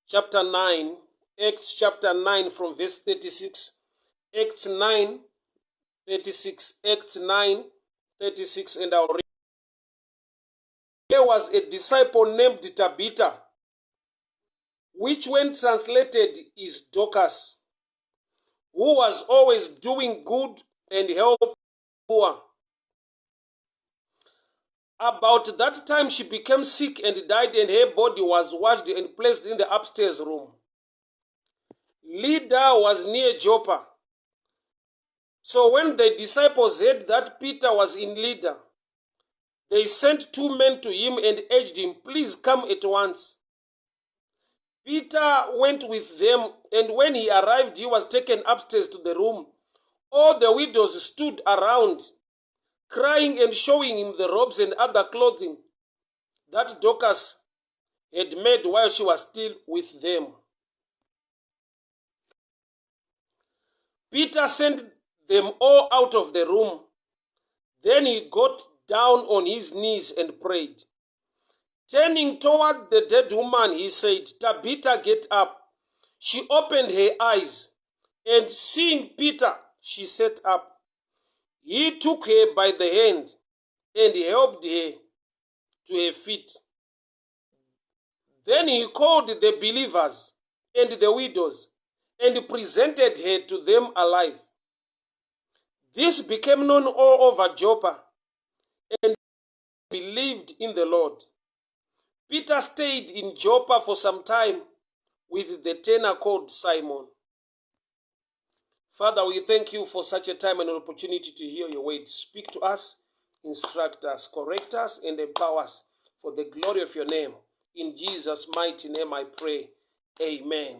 chapter 9, Acts chapter 9 from verse 36. Acts 9 36, Acts 9 36, and I'll read. There was a disciple named Tabitha, which when translated is Dorcas, who was always doing good and help poor. About that time she became sick and died, and her body was washed and placed in the upstairs room. Lydda was near Joppa. So when the disciples heard that Peter was in Lydda, they sent two men to him and urged him, Please come at once. Peter went with them, and when he arrived, he was taken upstairs to the room. All the widows stood around, crying and showing him the robes and other clothing that Dorcas had made while she was still with them. Peter sent them all out of the room. Then he got down on his knees and prayed. Turning toward the dead woman, he said, Tabitha, get up. She opened her eyes, and seeing Peter, she sat up. He took her by the hand and helped her to her feet. Then he called the believers and the widows and presented her to them alive. This became known all over Joppa and believed in the Lord. Peter stayed in Joppa for some time with the tanner called Simon. Father, we thank you for such a time and an opportunity to hear your word. Speak to us, instruct us, correct us, and empower us for the glory of your name. In Jesus' mighty name I pray. Amen.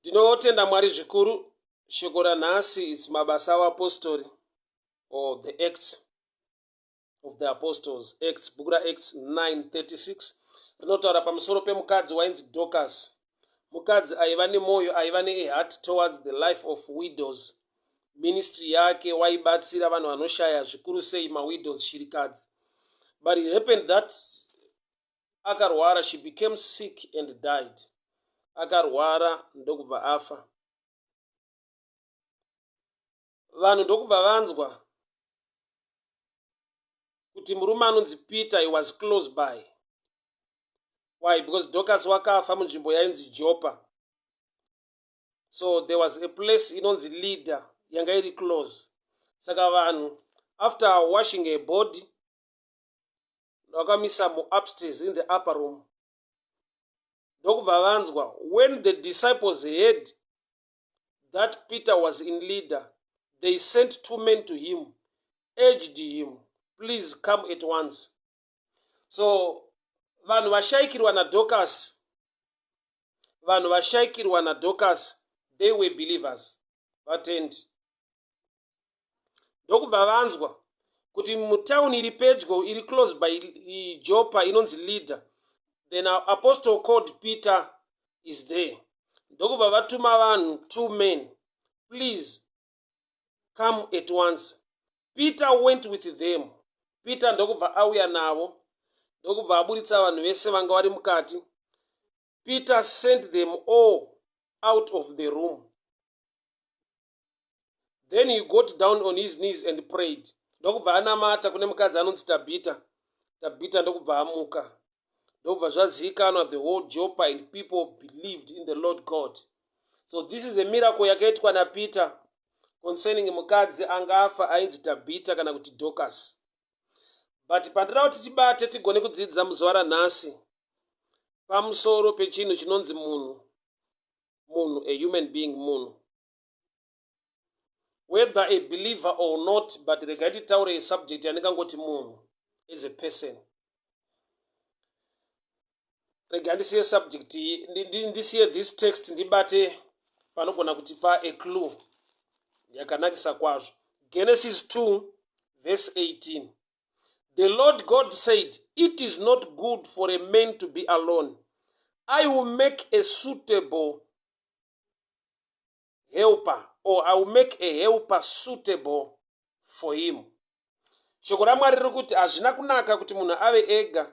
Ndinotenda Mwari zvikuru. Shoko ranhasi it's mabasa avapostori or the Acts of the Apostles, Acts, bhuku raActs 9:36 rinotaura pamusoro pemukadzi wainzi Dorcas, mukadzi aiva nemwoyo aiva neaheart towards the life of widows. Ministry yake waibatsira vanhu vanoshaya zvikuru sei mawidows, shirikadzi. But it happened that akarwara, she became sick and died. Akarwara ndokubva afa. Vanhu ndokubva vanzwa kuti murume anonzi Peter, he was close by. Why? Because Dorcas wakafa munzvimbo yainzi Joppa. So there was a place inonzi Lydda yanga iri close. Saka vanhu after washing a body vakamisa muupstairs in the upper room, ndokubva vanzwa when the disciples heard that Peter was in Lydda, they sent two men to him, urged him, please come at once. So vanhu vashaikirwa naDorcas, vanhu vashaikirwa naDorcas, they were believers, vatendi. Ndokubva vanzwa kuti mutauni iri pedyo, iri close by Joppa, inonzi Lydda, then our apostle called Peter is there. Ndokubva vatuma vanhu, two men, please come at once. Peter went with them. Peter ndokubva auya navo, ndokubva aburitsa vanhu vese vanga vari mukati. Peter sent them all out of the room. Then he got down on his knees and prayed. Ndokubva anamata kune mukadzi anonzi Tabita. Tabita ndokubva amuka. Ndokubva zvazivikanwa the whole Joppa, and people believed in the Lord God. So this is a miracle yakaitwa naPeter concerning mukadzi anga afa ainzi Tabita kana kuti Dorcas. But pandinoda kuti tibate tigone kudzidza muzuva ranhasi pamusoro pechinhu chinonzi munhu, munhu, a human being, munhu, whether a believer or not. But regai titaure subject yandingangoti munhu as a person. Rega ndisiye subject, ndisiye this text, ndibate panogona kutipa a clue yakanakisa kwazvo. Genesis 2 verse 18. The Lord God said, it is not good for a man to be alone. I will make a suitable helper, or I will make a helper suitable for him. Shoko raMwari riri kuti hazvina kunaka kuti munhu ave ega,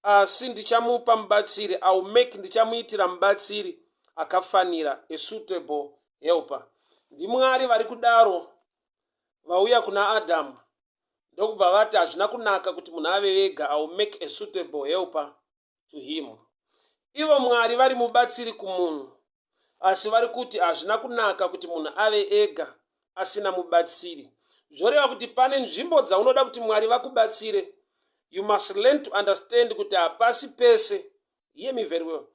asi ndichamupa mubatsiri. I will make, ndichamuitira mubatsiri akafanira, a suitable helper. NdiMwari vari kudaro, vauya kuna Adhamu ndokubva vati hazvina kunaka kuti munhu ave ega, I will make a suitable helper to him. Ivo Mwari vari mubatsiri kumunhu, asi vari kuti hazvina kunaka kuti munhu ave ega asina mubatsiri. Zvoreva kuti pane nzvimbo dzaunoda kuti Mwari vakubatsire. You must learn to understand kuti hapasi pese, hear me very well,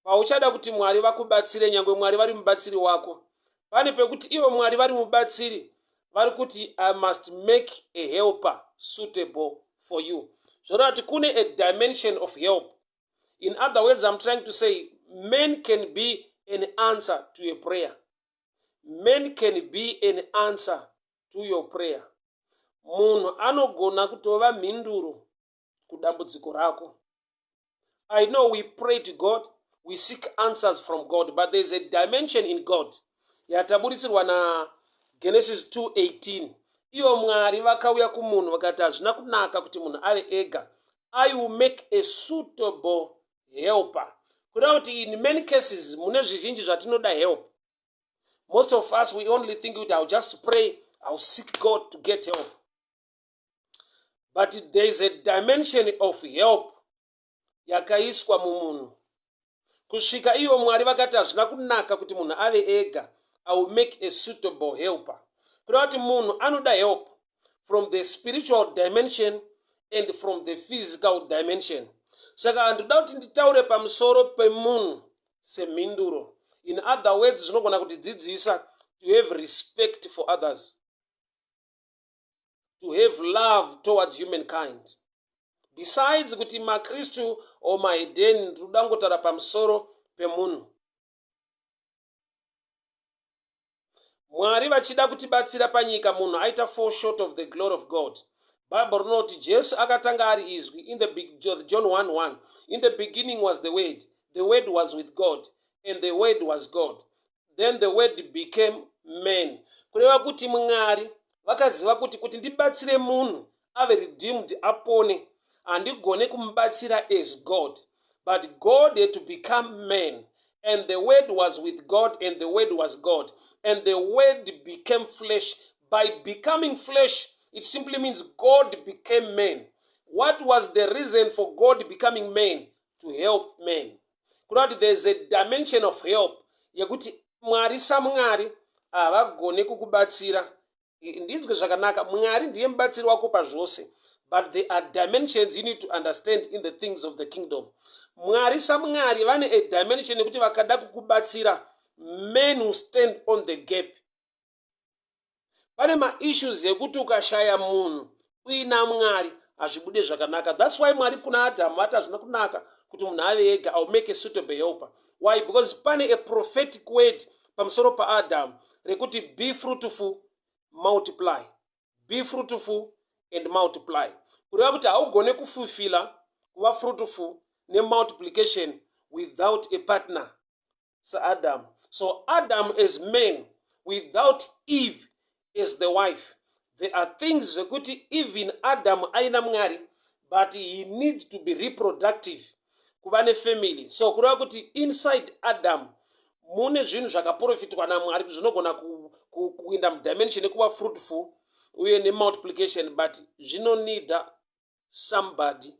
pauchada kuti Mwari vakubatsire, nyange Mwari vari mubatsiri wako. Pane pekuti ivo Mwari vari mubatsiri vari kuti I must make a helper suitable for you. Zvoreva kuti kune a dimension of help. In other words, I'm trying to say men can be an answer to a prayer. Men can be an answer to your prayer. Munhu anogona kutova mhinduro kudambudziko rako. I know we pray to God, we seek answers from God, but there's a dimension in God yataburitsirwa naGenesis 2:18. Iyo Mwari vakauya kumunhu vakati hazvina kunaka kuti munhu ave ega, I will make a suitable helper. Kuda kuti in many cases, mune zvizhinji zvatinoda help, most of us, we only think kuti I'll just pray, I'll seek God to get help. But there is a dimension of help yakaiswa mumunhu kusvika ivo Mwari vakati hazvina kunaka kuti munhu ave ega, I will make a suitable helper. Kuda kuti munhu anoda help from the spiritual dimension and from the physical dimension. Saka handoda kuti nditaure pamusoro pemunhu semhinduro. In other words, zvinogona kutidzidzisa to have respect for others, to have love towards humankind. Besides kuti maKristu or mahedheni, ndinoda kungotaura pamusoro pemunhu. Mwari vachida kutibatsira panyika, munhu aita fall short of the glory of God. Bible rinoti Jesu akatanga ari izwi. In the big, John 1:1, in the beginning was the Word, the Word was with God, and the Word was God. Then the Word became man. Kureva kuti Mwari vakaziva kuti ndibatsire munhu ave redeemed, apone, handigone kumubatsira as God, but God had to become man. And the Word was with God, and the Word was God, and the Word became flesh. By becoming flesh, it simply means God became man. What was the reason for God becoming man? To help man. Kuda kuti there is a dimension of help yekuti Mwari saMwari havagone kukubatsira. Ndinzwe zvakanaka, Mwari ndiye mubatsiri wako pazvose, but there are dimensions you need to understand in the things of the kingdom. Mwari saMwari vane a dimension yekuti vakada kukubatsira, men who stand on the gap. Pane maissues ekuti ukashaya munhu uina Mwari, hazvibude zvakanaka. That's why Mwari kuna Adhamu vati hazvina kunaka kuti munhu ave ega, I'll make a suitable helper. Why? Because pane a prophetic word pamusoro paAdhamu rekuti be fruitful, multiply, be fruitful and multiply. Kureva kuti haugone kufulfilla kuva fruitful nemultiplication without a partner saAdam. So Adam as man without Eve as the wife, there are things zvekuti even Adam aina Mwari, but he needs to be reproductive, kuva nefamily. So kureva kuti inside Adam mune zvinhu zvakaprofitwa naMwari kuti zvinogona kuinda mudimension yekuva fruitful uye nemultiplication, but zvinonida somebody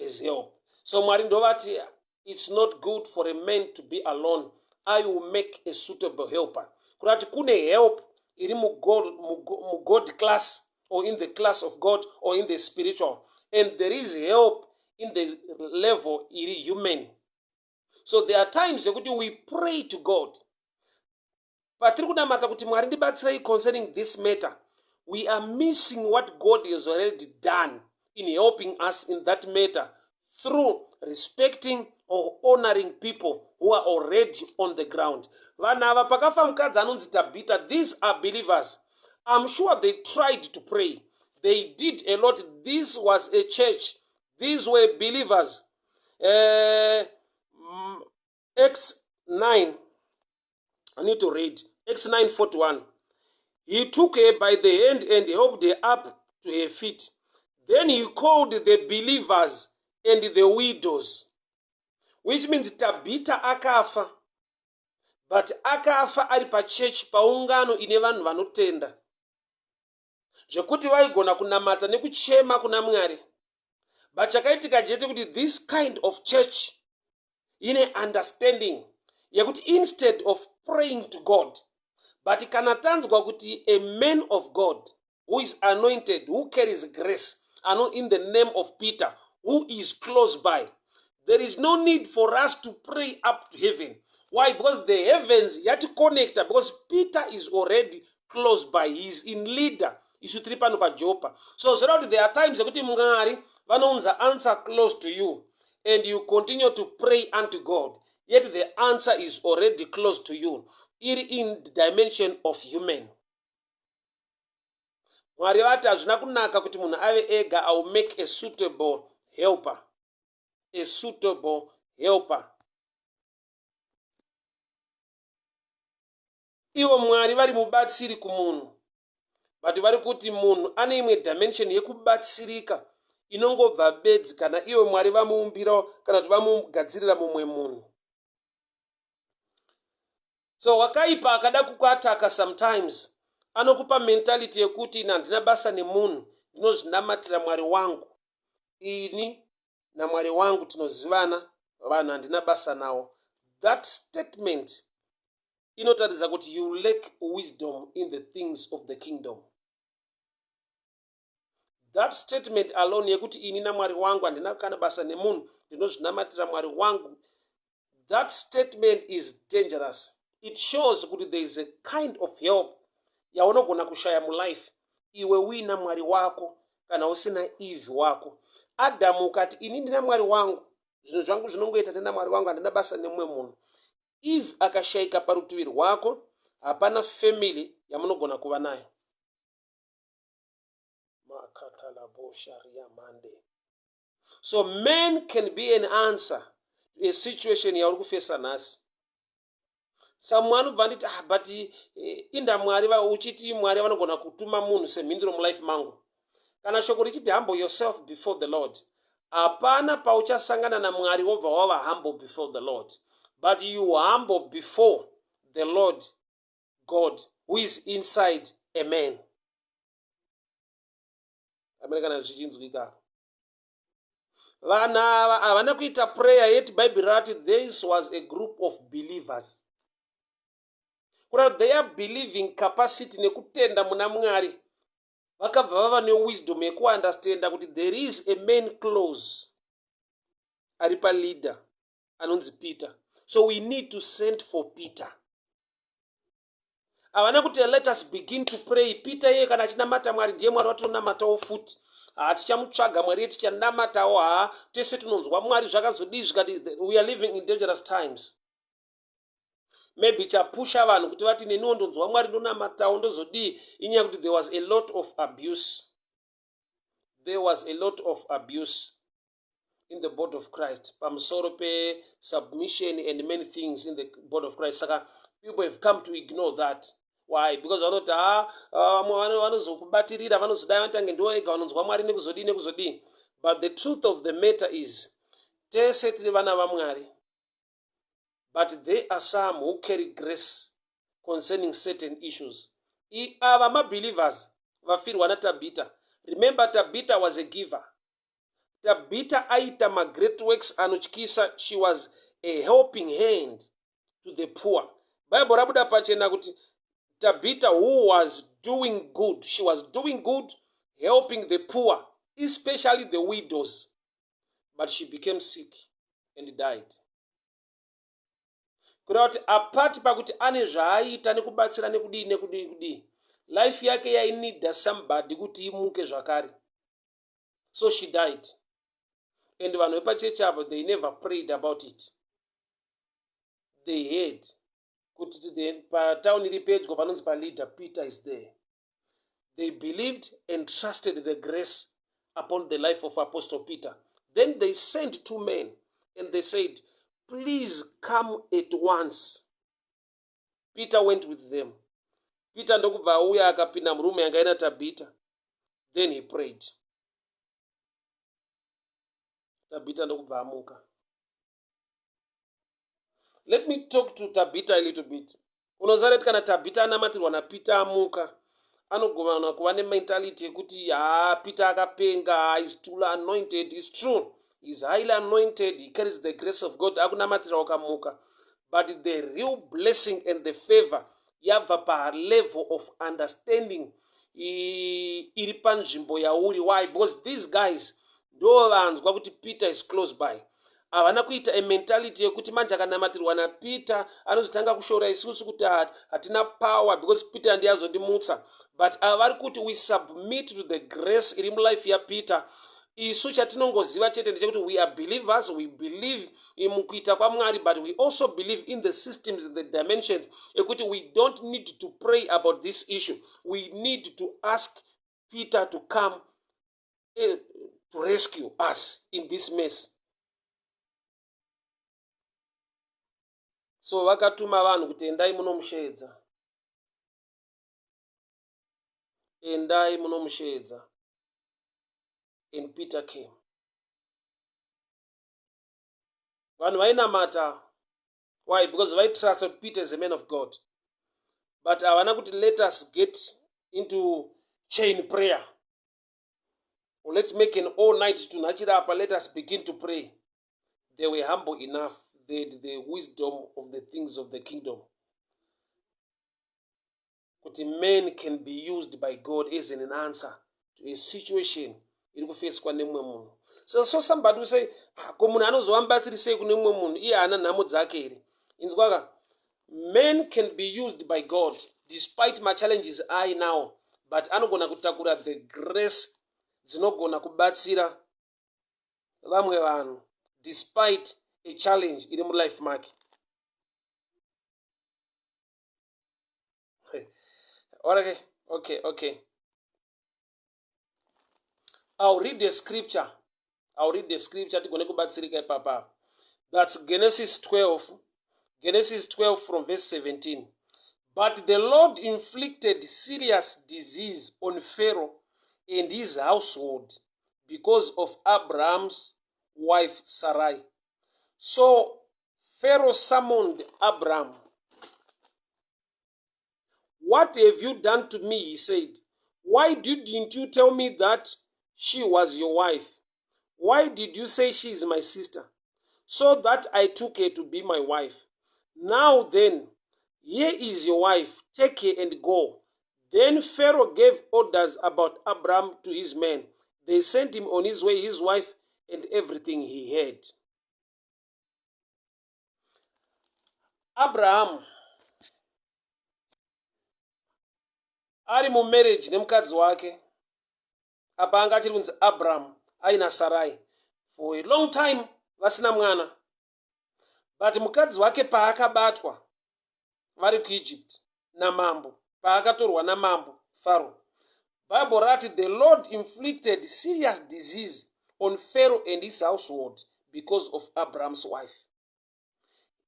as help. So Mwari ndovati it's not good for a man to be alone, I will make a suitable helper. Kurati kune help iri muGod class or in the class of God or in the spiritual, and there is help in the level iri human. So there are times yekuti we pray to God, patiri kunamata kuti Mwari ndibatsirei concerning this matter, we are missing what God has already done in helping us in that matter through respecting or honoring people who are already on the ground. Vanhu ava, pakafa mukadzi anonzi Tabitha, these are believers. I'm sure they tried to pray, they did a lot. This was a church, these were believers. Acts 9, I need to read Acts 9:41. He took her by the hand and helped her up. to her feet. Then he called the believers and the widows, which means Tabita akafa, but akafa ari pachechi, paungano ine vanhu vanotenda, zvekuti vaigona kunamata nekuchema kuna Mwari. But chakaitika chete kuti this kind of church ine understanding yekuti instead of praying to God, but kana tanzwa kuti a man of God who is anointed, who carries grace, ano in the name of Peter, who is close by, there is no need for us to pray up to heaven. Why? Because the heavens yaticonnecta, because Peter is already close by. He is in Lydda, isu tiri pano paJopa. So zvoreva kuti there are times yekuti Mwari vanounza answer close to you and you continue to pray unto God, yet the answer is already close to you, iri in the dimension of human. Mwari vati, "Hazvina kunaka kuti munhu ave ega. I will make a suitable helper." A suitable helper. Ivo Mwari vari mubatsiri kumunhu, but vari kuti munhu ane imwe dimension yekubatsirika inongobva bedzi kana ivo Mwari vamuumbirawo kana kuti vamugadzirira mumwe munhu. So wakaipa akada kukuataka, sometimes anokupa mentality yekuti, "Ini handina basa nemunhu, ndinozvinamatira Mwari wangu. Ini naMwari wangu tinozivana, vanhu handina basa nawo." That statement inotaridza kuti you lack wisdom in the things of the kingdom. That statement alone yekuti, "Ini naMwari wangu, handina kana basa nemunhu, ndinozvinamatira Mwari wangu," that statement is dangerous. It shows kuti there is a kind of help yaunogona kushaya mulife iwe uina Mwari wako kana usina Eve wako. Adhamu ukati, "Ini ndina Mwari wangu, zvinhu zvangu zvinongoita tena Mwari wangu, handina basa nemumwe munhu," Eve akashayika parutivi rwako, hapana family yamunogona kuva nayo. Makatalabosariamande. So man can be an answer to a situation yauri kufesa nhasi. Samwe anobva anditi, "Ah, but inda Mwari uchiti Mwari vanogona kutuma munhu semhinduro mulife mangu?" Kana shoko richiti, "Humble yourself before the Lord," hapana pauchasangana naMwari wobva wava humble before the Lord, but you humble before the Lord God who is inside a man. Amene kana zvichinzwika. Vanhu ava havana kuita prayer, yet Bhaibheri rati this was a group of believers. Kureva their believing capacity nekutenda muna Mwari, vakabva vava newisdom yekuunderstanda kuti there is a man close ari paLydda anonzi Peter, so we need to send for Peter. Havana kuti, "Let us begin to pray. Peter iye kana achinamata Mwari, ndiye Mwari watinonamatawo futi. Hatichamutsvaga Mwari iye, tichanamatawo. Haa, tese tinonzwa Mwari." Zvakazodii zvikati we are living in dangerous times. Maybe chapusha vanhu kuti vati, "Neniwo ndonzwa Mwari, ndonamatawo, ndozodii," inyaya yekuti there was a lot of abuse. There was a lot of abuse in the body of Christ pamusoro pesubmission and many things in the body of Christ. Saka people have come to ignore that. Why? Because vanoti, ha, vamwe vanozokubatirira, vanozodai, vanotange ndiwo ega vanonzwa Mwari, nekuzodii, nekuzodii. But the truth of the matter is, tese tiri vana vaMwari, but there are some who carry grace concerning certain issues. Ava mabelievers vafirwa naTabita. Remember, Tabita was a giver. Tabita aita magreat works anotyisa. She was a helping hand to the poor. Bible rabuda pachena kuti Tabita, who was doing good, she was doing good, helping the poor, especially the widows, but she became sick and died. Kureva kuti apart pakuti ane zvaaita nekubatsira, nekudii, nekudii, kudii, life yake yainida somebody kuti imuke zvakare. So she died, and vanhu vepachechi apo, they never prayed about it. They heard kuti patauni iri pedyo panonzi paLydda, Peter is there. They believed and trusted the grace upon the life of Apostle Peter. Then they sent two men and they said, "Please come at once." Peter went with them. Peter ndokubva auya, akapinda murume yanga ina Tabita. Then he prayed. Tabita ndokubva amuka. Let me talk to Tabita a little bit. Unoziva kuti kana Tabita anamatirwa naPeter amuka, anogona kuva nementality yekuti haa Peter akapenga, is too anointed. Is true. Is highly anointed. He carries the grace of God. Akunamatira ukamuka. But the real blessing and the favor yabva palevel of understanding iri panzvimbo yauri. Why? Because these guys ndo vanzwa kuti Peter is close by. Havana kuita a mentality yekuti manje akanamatirwa naPeter anozotanga kushora isusu kuti hatina power because Peter ndiye azondimutsa. But ava vari kuti we submit to the grace iri mulife yaPeter. Isu chatinongoziva chete ndechekuti we are believers, we believe mukuita kwaMwari, but we also believe in the systems and the dimensions ekuti we don't need to pray about this issue. We need to ask Peter to come to rescue us in this mess. So vakatuma vanhu kuti endai munomusheedza, endai munomusheedza. And Peter came. Vanhu vainamata. Why? Because vaitrust kuti Peter is a man of God. But havana kuti let us get into chain prayer. Or let's make an all night tunhachirapa, let us begin to pray. They were humble enough. They had the wisdom of the things of the kingdom. Kuti men can be used by God as an answer to a situation iri kufeswa nemumwe munhu. So somebody will say, ko munhu anozova mubatsiri sei kune mumwe munhu iye haana nhamo dzake here? Inzwaka, men can be used by God despite machallenges ainawo, but anogona kutakura the grace dzinogona kubatsira vamwe vanhu despite a challenge iri mulife make. Okay. I'll read the scripture. I'll read the scripture tigone kubatsirika ipapa. That's Genesis 12. Genesis 12 from verse 17. But the Lord inflicted serious disease on Pharaoh and his household because of Abraham's wife Sarai. So Pharaoh summoned Abraham. What have you done to me? He said. Why didn't you tell me that she was your wife? Why did you say she is my sister? So that I took her to be my wife. Now then, here is your wife. Take her and go. Then Pharaoh gave orders about Abram to his men. They sent him on his way, his wife, and everything he had. Abrahamu ari mumarriage nemukadzi wake, apa anga achiri kunzi Abraham aina Sarai for a long time vasina mwana, but mukadzi wake paakabatwa vari kuEgypt namambo, paakatorwa namambo Pharaoh, Bible rati the Lord inflicted serious disease on Pharaoh and his household because of Abraham's wife.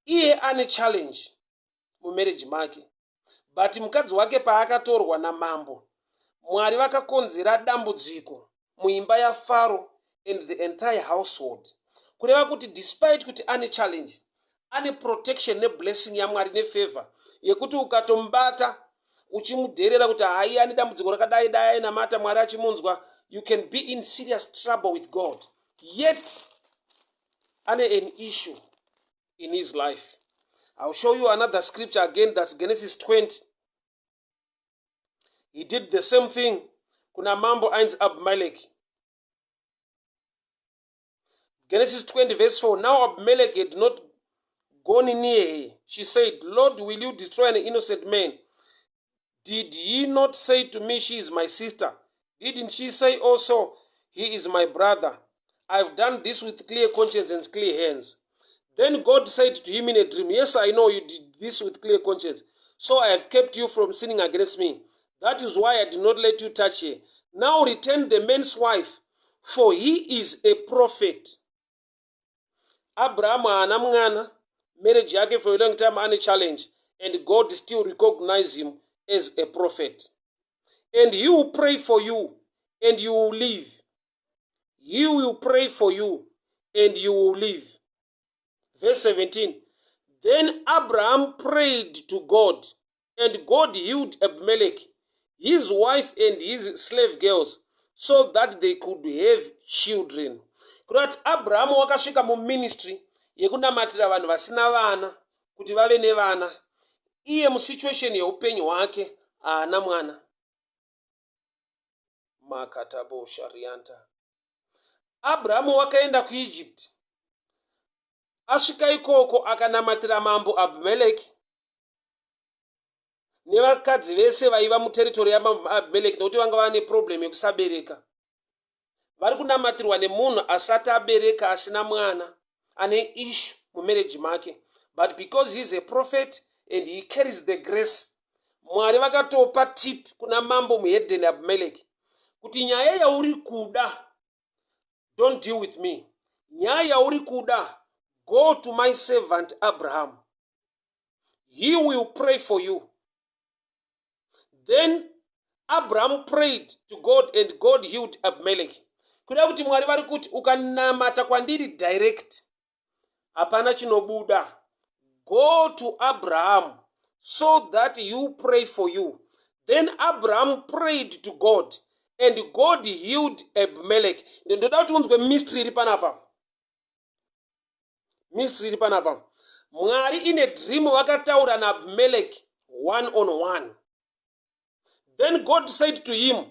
Iye ane challenge mumarriage make, but mukadzi wake paakatorwa namambo, Mwari vakakonzera dambudziko muimba yaFaro and the entire household. Kureva kuti despite kuti ane challenge, ane protection neblessing yaMwari nefavor yekuti ukatomubata uchimudherera kuti hai ane dambudziko rakadai dai ainamata Mwari achimunzwa, you can be in serious trouble with God. Yet ane an issue in his life. I'll show you another scripture again, that's Genesis 20. He did the same thing kuna mambo ainzi Abimelech. Genesis 20 verse 4. Now Abimelech had not gone near her. She said, Lord, will you destroy an innocent man? Did he not say to me, she is my sister? Didn't she say also, he is my brother? I've done this with clear conscience and clear hands. Then God said to him in a dream, yes, I know you did this with clear conscience. So I have kept you from sinning against me. That is why I did not let you touch her. Now return the man's wife, for he is a prophet. Abraham haana mwana, marriage yake for a long time ane challenge, and God still recognize him as a prophet. And he will pray for you, and you will live. He will pray for you, and you will live. Verse 17. Then Abraham prayed to God, and God healed Abimelech, his wife, and his slave girls, so that they could have children. Kureva kuti Abrahamu wakasvika muministry yekunamatira vanhu vasina vana kuti vave nevana. Iye musituation yeupenyu hwake haana mwana. Makatabo sharianta. Abrahamu wakaenda kuEgypt. Asvika ikoko, akanamatira mambo Abimeleki nevakadzi vese vaiva muterritory yamambo Abimeleki, nekuti vanga vane problem yekusabereka. Vari kunamatirwa nemunhu asati abereka, asina mwana, ane issue mumarriage make. But because he is a prophet and he carries the grace, Mwari vakatopa tip kuna mambo muhedheni Abimeleki kuti nyaya yauri kuda, don't deal with me. Nyaya yauri kuda, go to my servant Abraham. He will pray for you. Then Abraham prayed to God, and God healed Abimelech. Kuda kuti Mwari vari kuti ukanamata kwandiri direct, hapana chinobuda. Go to Abraham so that you pray for you. Then Abraham prayed to God, and God healed Abimelech. Ndoda kuti unzwe mystery iri panapa, mystery iri panapa. Mwari in a dream vakataura naAbimelech one on one. Then God said to him,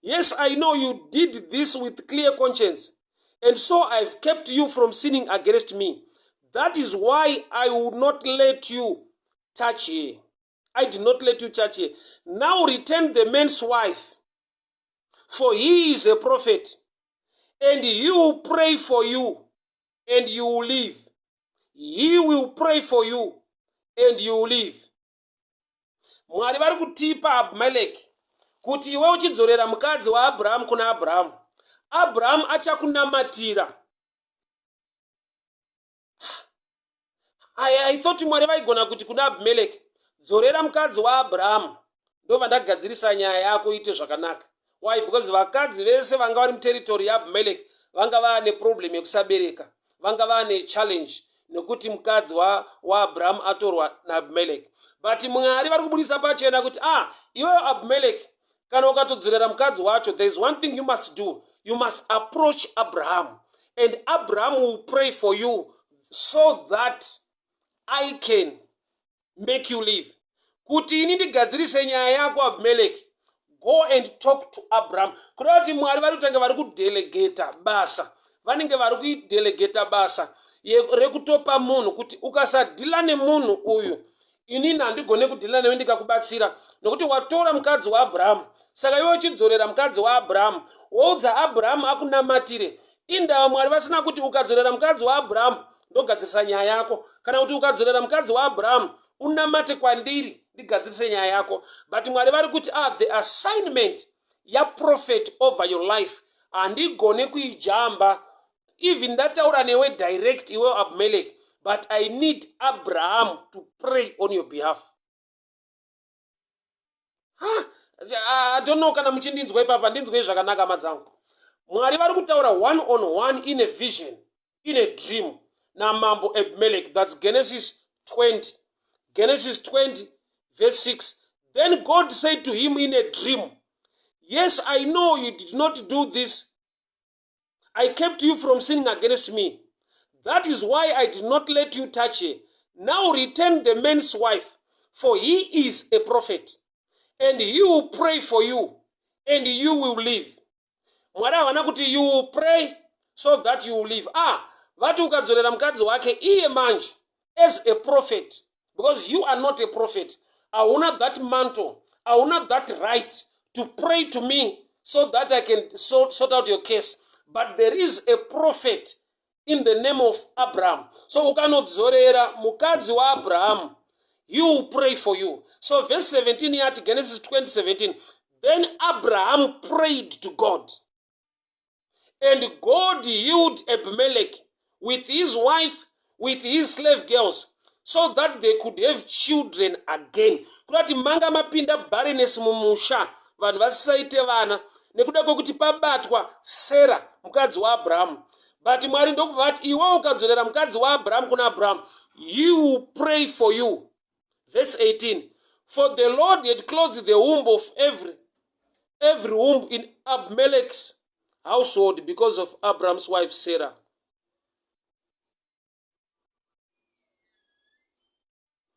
"Yes, I know you did this with clear conscience, and so I've kept you from sinning against me. That is why I will not let you touch her. I did not let you touch her. Now return the man's wife, for he is a prophet, and he will pray for you, and you will live. He will pray for you, and you will live." Mwari vari kutipa Abimeleki kuti iwe uchidzorera mukadzi waAbhurahamu kuna Abhurahamu, Abhurahamu achakunamatira. I thought Mwari vaigona kuti kuna Abhimeleki, "Dzorera mukadzi waAbhurahamu, ndobva ndagadzirisa nyaya yako iite zvakanaka." Why? Because vakadzi vese vanga vari muterritory yaAbhimeleki vanga vaane problem yekusabereka, vanga vaane challenge nekuti mukadzi waAbhurahamu atorwa naAbhimeleki. But Mwari vari kubudisa pachena kuti, ah, iweyo Abhimeleki, kana ukatodzorera mukadzi wacho, there is one thing you must do. You must approach Abraham, and Abraham will pray for you so that I can make you live. Kuti ini ndigadzirise nyaya yako, Abimeleki, go and talk to Abraham. Kureva kuti Mwari vari kutanga vari kudelegata basa, vanenge vari kuidelegata basa rekutopa munhu kuti ukasadeala nemunhu uyu, inini handigone kudeala newe ndikakubatsira, nokuti watora mukadzi waAbhurahamu. Saka iwe uchidzorera mukadzi waAbhurahamu, woudza Abhurahamu akunamatire. Indava Mwari vasina kuti ukadzorera mukadzi waAbhurahamu ndogadzirisa nyaya yako, kana kuti ukadzorera mukadzi waAbhurahamu unamate kwandiri ndigadzirise nyaya yako? But Mwari vari kuti, ah, the assignment yaprophet over your life handigone kuijamba even ndataura newe direct, iwe Abimelech, but I need Abraham to pray on your behalf. Ha, I don't know kana muchindinzwa ipapa. Ndinzwei zvakanaka madzangu. Mwari vari kutaura one on one in a vision, in a dream, namambo Abimelech. That's Genesis 20, Genesis 20 verse 6. Then God said to him in a dream, "Yes, I know you did not do this. I kept you from sinning against me. That is why I did not let you touch her. Now return the man's wife, for he is a prophet, and he will pray for you, and you will live." Mwari havana kuti you will pray so that you will live. Ah, vati ukadzorera mukadzi wake iye manje as a prophet, because you are not a prophet, hauna that mantle, hauna that right to pray to me so that I can sort out your case. But there is a prophet in the name of Abraham, so ukanodzorera mukadzi waAbraham, he will pray for you. So verse 17 yati, Genesis 20:17, then Abraham prayed to God, and God healed Abimelech with his wife, with his slave girls, so that they could have children again. Kurati manga mapinda barrenness mumusha. vanhu vasisaite vana nekuda kwekuti pabatwa Sera mukadzi waAbrahamu. But Mwari ndokubva vati iwe ukadzorera mukadzi waAbrahamu kuna Abrahamu, he will pray for you. Verse 18, for the Lord had closed the womb of every womb in Abimelech's household because of Abraham's wife Sarah.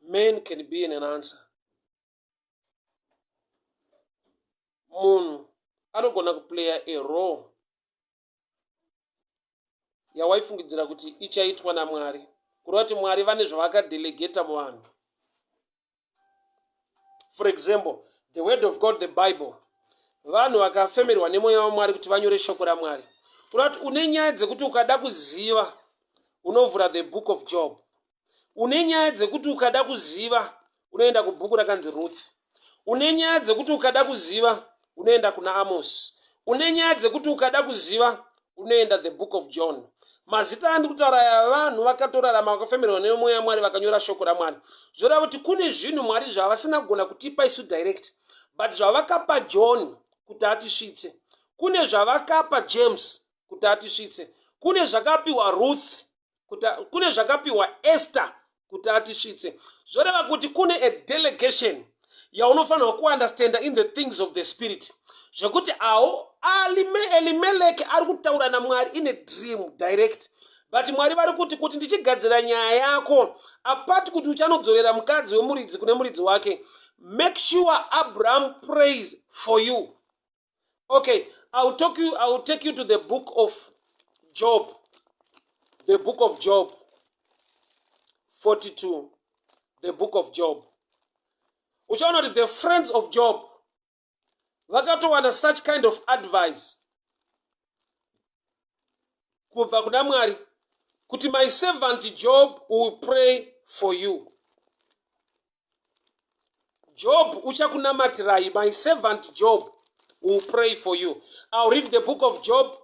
Man can be an answer. Munhu anogona kuplaya a role yawaifungidzira kuti ichaitwa naMwari, kureva kuti Mwari vane zvavakadelegata muvanhu. For example, the word of God, the Bible, vanhu vakafemerwa nemweya waMwari kuti vanyore shoko raMwari. Kureva kuti une nyaya dzekuti ukada kuziva unovhura the book of Job. Une nyaya dzekuti ukada kuziva unoenda kubhuku rakanzi Ruth. Une nyaya dzekuti ukada kuziva unoenda kuna Amos. Une nyaya dzekuti ukada kuziva unoenda the book of John. Mazita andi kutaura aya vanhu vakatorarama vakafemerwa nemweya Mwari vakanyora shoko raMwari. Zvoreva kuti kune zvinhu Mwari zvavasina kugona kutipa isu direct, but zvavakapa John kuti atisvitse, kune zvavakapa James kuti atisvitse, kune zvakapiwa Ruth kuti, kune zvakapiwa Esther kuti atisvitse. Zvoreva kuti kune a delegation yaunofanirwa kuunderstanda in the things of the spirit, zvekuti awo Elimeleki ari kutaura naMwari in a dream direct, but Mwari vari kuti, kuti ndichigadzira nyaya yako, apart kuti uchanodzorera mukadzi wemuridzi kune muridzi wake, make sure Abraham prays for you. Okay, I will take you to the book of Job. The book of Job 42. The book of Job, uchaona kuti the friends of Job vakatowana such kind of advice kubva kuna Mwari kuti my servant Job will pray for you. Job uchakunamatirai. My servant Job will pray for you. I'll read the book of Job.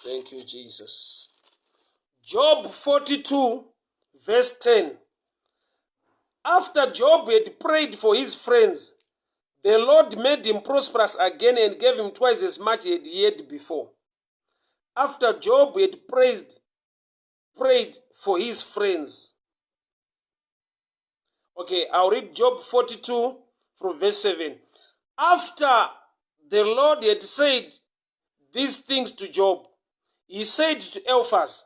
Thank you, Jesus. Job 42 verse 10. After Job had prayed for his friends, the Lord made him prosperous again and gave him twice as much as he had before. After Job had prayed for his friends. Okay, I'll read Job 42 from verse 7. After the Lord had said these things to Job, he said to Eliphaz,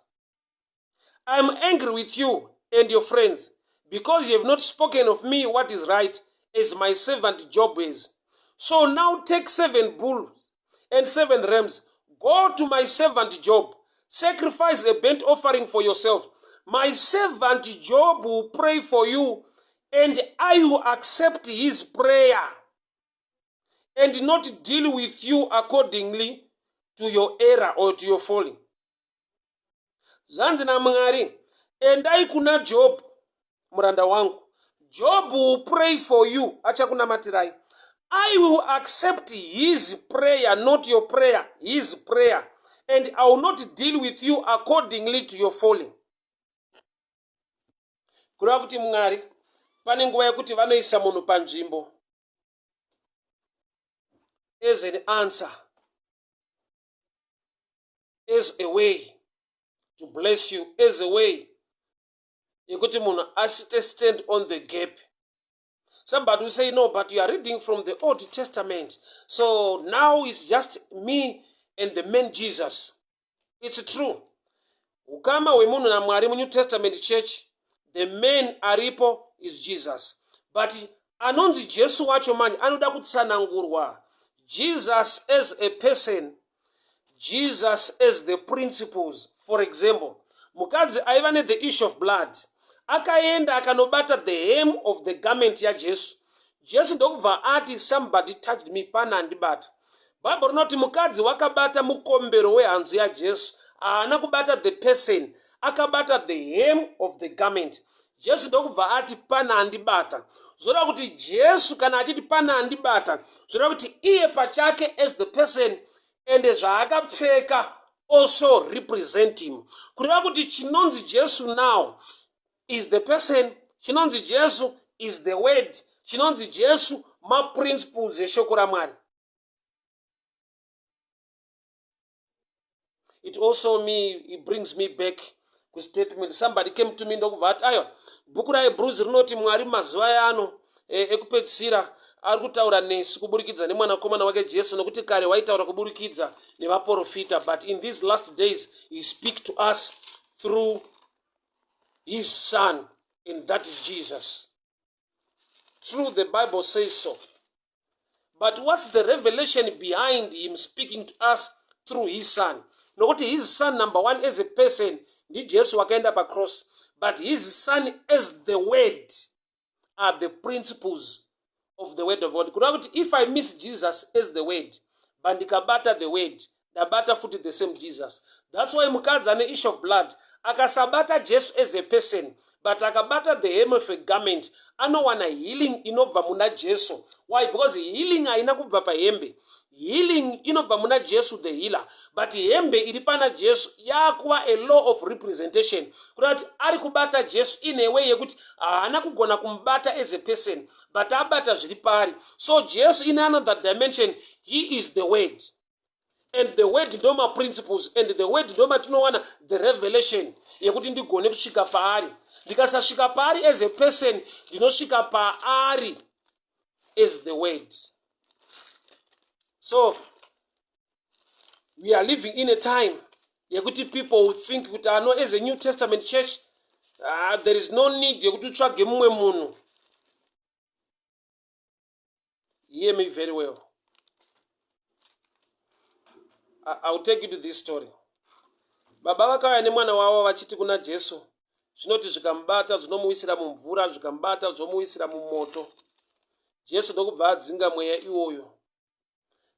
"I am angry with you and your friends because you have not spoken of me what is right, as my servant Job is. So now take seven bulls and seven rams. Go to my servant Job. Sacrifice a burnt offering for yourself. My servant Job will pray for you, and I will accept his prayer and not deal with you accordingly to your error or to your folly." Zvanzi naMwari, endai kuna Job muranda wangu. Job will pray for you, achakunamatirai. I will accept his prayer, not your prayer, his prayer, and I will not deal with you accordingly to your folly. Kureva kuti Mwari pane nguva yekuti vanoisa munhu panzvimbo as an answer, as a way to bless you, as a way yekuti munhu asite stand on the gap. Somebody will say, "No, but you are reading from the Old Testament, so now it's just me and the man Jesus." It's true. Ukama hwemunhu naMwari muNew Testament church, the man aripo is Jesus, but anonzi Jesu wacho manje anoda kutsanangurwa. Jesus as a person, Jesus as the principles. For example, mukadzi aiva nethe issue of blood akaenda akanobata the hem of the garment yaJesu. Jesu ndokubva ati, "Somebody touched me, pana andibata." Bhaibheri rinoti mukadzi wakabata mukombero wehanzu yaJesu. Haana kubata the person, akabata the hem of the garment. Jesu ndokubva ati, "Pana andibata." Zvoreva kuti Jesu kana achiti pana andibata, zvoreva kuti iye pachake as the person ende zvaakapfeka also represent him. Kureva kuti chinonzi Jesu now is the person, chinonzi Jesu is the word, Chinonzi Jesu maprinciples eshoko raMwari. It also me, it brings me back kustatement. Somebody came to me ndokubva ati, aiwa, bhuku raHebrews rinoti Mwari mazuva ano ekupedzisira ari kutaura nesu kuburikidza nemwanakomana wake Jesu, nokuti kare waitaura kuburikidza nevaprofita, but in these last days he speak to us through his son, and that is Jesus. True, the Bible says so, but what's the revelation behind him speaking to us through his son? Nokuti his son, number one, as a person ndiJesu wakaenda pacross, but his son as the word are the principles of the word of God. Kureva kuti if I miss Jesus as the word, but ndikabata the word, ndabata futi the same Jesus. That's why mukadzi ane issue of blood akasabata Jesu as a person, but akabata the hem of a garment, anowana healing inobva muna Jesu. Why? Because healing haina kubva pahembe. Healing inobva muna Jesu the healer, but hembe iri pana Jesu yakuva a law of representation, kuda kuti ari kubata Jesu in a way yekuti haana kugona kumubata as a person, but abata zviri paari. So Jesu in another dimension, he is the word, and the word ndo maprinciples, and the word ndo matinowana the revelation yekuti ndigone kusvika paari. Ndikasasvika paari as a person, ndinosvika paari as the word. So we are living in a time yekuti people will think kuti ano, as a New Testament church, there is no need yekuti utsvage mumwe munhu. Hear me very well. I will take you to this story. Baba vakauya nemwana wavo vachiti kuna Jesu, zvinoti zvikamubata zvinomuwisira mumvura, zvikamubata zvomuwisira mumoto. Jesu ndokubva adzinga mweya iwoyo,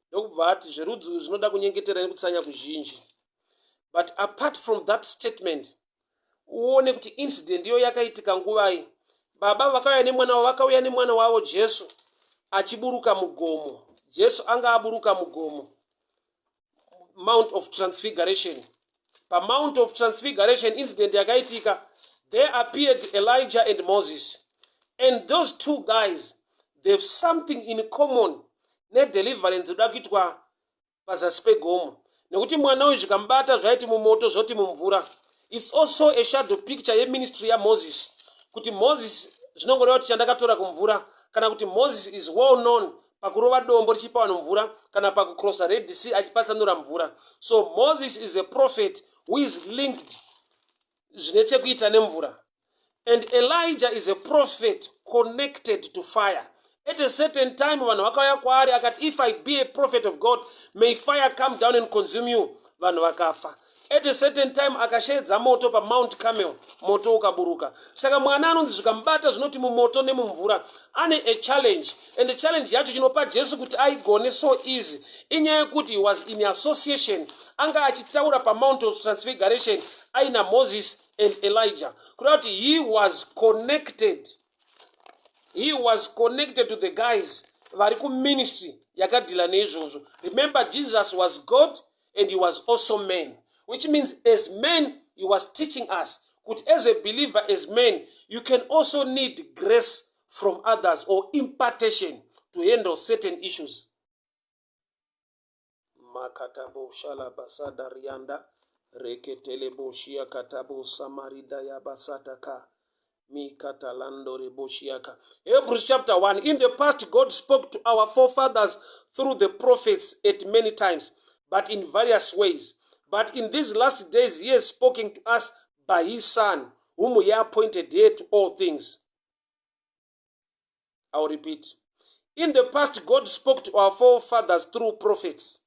ndokubva ati zverudzi zvinoda kunyengetera nekutsanya kuzhinji. But apart from that statement, uone kuti incident iyo yakaitika nguvai. Baba vakauya nemwana wavo, vakauya nemwana wavo Jesu achiburuka mugomo. Jesu anga aburuka mugomo, Mount of Transfiguration. PaMount of Transfiguration, incident yakaitika, there appeared Elijah and Moses, and those two guys, they've something in common nedeliverance inoda kuitwa pazasi pegomo, nekuti mwana uyu zvikamubata zvaiti mumoto, zvoti mumvura. It's also a shadow picture yeministry yaMoses, kuti Moses zvinongoreva kuti chandakatora kumvura, kana kuti Moses is well known pakurova dombo richipa vanhu mvura, kana pakucrossa Red Sea achipatsanura mvura. So Moses is a prophet who is linked zvine chekuita nemvura, and Elijah is a prophet connected to fire. At a certain time vanhu vakauya kwaari akati, "If I be a prophet of God, may fire come down and consume you." Vanhu vakafa. At a certain time akasheedza moto paMount Carmel, moto ukaburuka. Saka mwana anonzi zvikamubata zvinoti mumoto nemumvura ane a challenge, and the challenge yacho chinopa Jesu kuti aigone so easy inyaya yekuti he was in association, anga achitaura paMount of Transfiguration aina Moses and Elijah, kureva kuti he was connected, he was connected to the guys vari kuministry yakadeala neizvozvo. Remember, Jesus was God and he was also man, which means as man he was teaching us kuti as a believer, as man, you can also need grace from others or impartation to handle certain issues. Makatabo shalabasada rianda reketeleboshia katabo samarida yabasataka mikatalando reboshiaka. Hebrews chapter 1: In the past God spoke to our forefathers through the prophets at many times, but in various ways. But in these last days he has spoken to us by his Son, whom he appointed heir to all things. I'll repeat. In the past God spoke to our forefathers through prophets.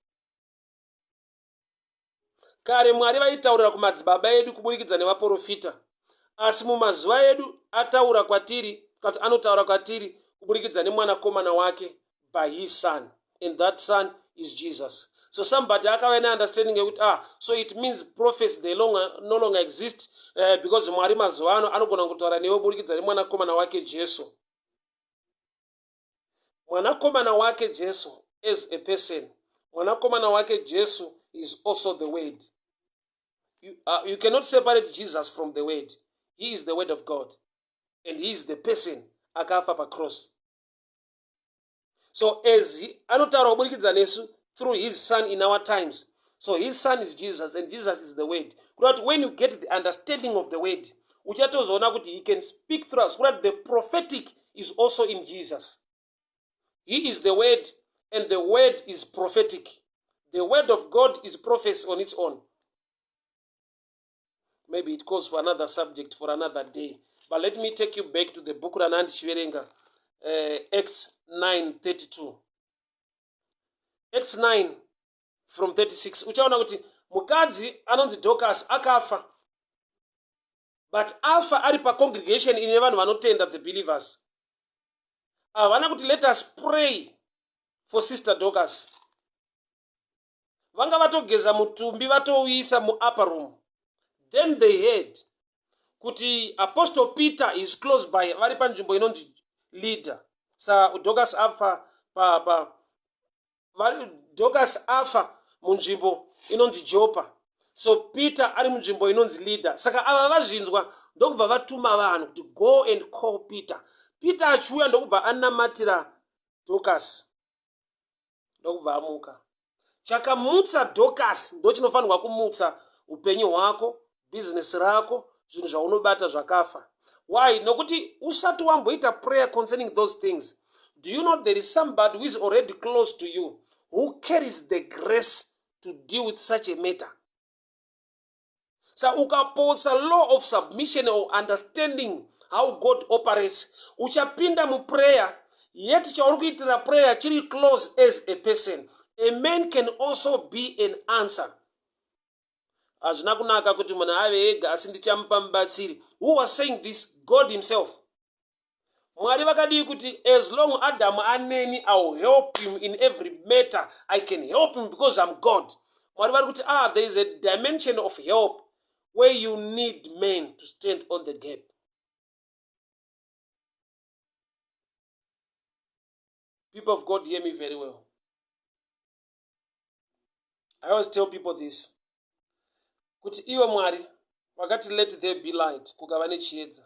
Kare Mwari vaitaurira kumadzibaba edu kuburikidza nevaprofita, asi mumazuva edu ataura kwatiri, kati anotaura kwatiri kuburikidza nemwanakomana wake, by his Son, and that Son is Jesus. So somebody akauya neunderstanding yekuti, ah, so it means prophets, they no longer exist, because Mwari mazuva ano anogona kutaura newe kuburikidza nemwanakomana wake Jesu. Mwanakomana wake Jesu as a person, mwanakomana wake Jesu is also the word. You cannot separate Jesus from the word. He is the word of God and he is the person akafa pacross. So as anotaura kuburikidza nesu through his son in our times. So his son is Jesus and Jesus is the word. Kureva kuti when you get the understanding of the word, uchatozoona kuti he can speak through us. Kureva kuti the prophetic is also in Jesus. He is the word and the word is prophetic. The word of God is prophecy on its own. Maybe it calls for another subject for another day. But let me take you back to the book ranandichiverenga, Acts 9:32. Acts 9 from 36 uchaona kuti mukadzi anonzi Dorcas akafa, but afa ari pacongregation ine vanhu vanotenda, the believers. Havana kuti let us pray for Sister Dorcas. Vanga vatogeza mutumbi, vatouisa muupper room. Then they heard kuti Apostle Peter is close by, vari panzvimbo inonzi Lydda. Sa Dorcas afa pa, pa Dorcas afa munzvimbo inonzi Joppa, so Peter ari munzvimbo inonzi Lydda. Saka ava vazvinzwa, ndokubva vatuma vanhu kuti go and call Peter. Peter achiuya, ndokubva anamatira Dorcas, ndokubva amuka. Chakamutsa Dorcas ndo chinofanirwa kumutsa upenyu hwako, bhizinesi rako, zvinhu zvaunobata zvakafa. Why? Nokuti usati wamboita prayer concerning those things, do you know there is somebody who is already close to you who carries the grace to deal with such a matter? Sa ukapotsa law of submission or understanding how God operates, uchapinda muprayer, yet chauri kuitira prayer chiri close as a person. A man can also be an answer. Hazvina kunaka kuti munhu ave ega, asi ndichamupa mubatsiri. Who was saying this? God himself. Mwari vakadii kuti as long Adamu aneni, I will help him in every matter. I can help him because I'm God. Mwari vari kuti, ah, there is a dimension of help where you need men to stand on the gap. People of God, hear me very well. I always tell people this, kuti ivo Mwari vakati let there be light, kukava nechiedza,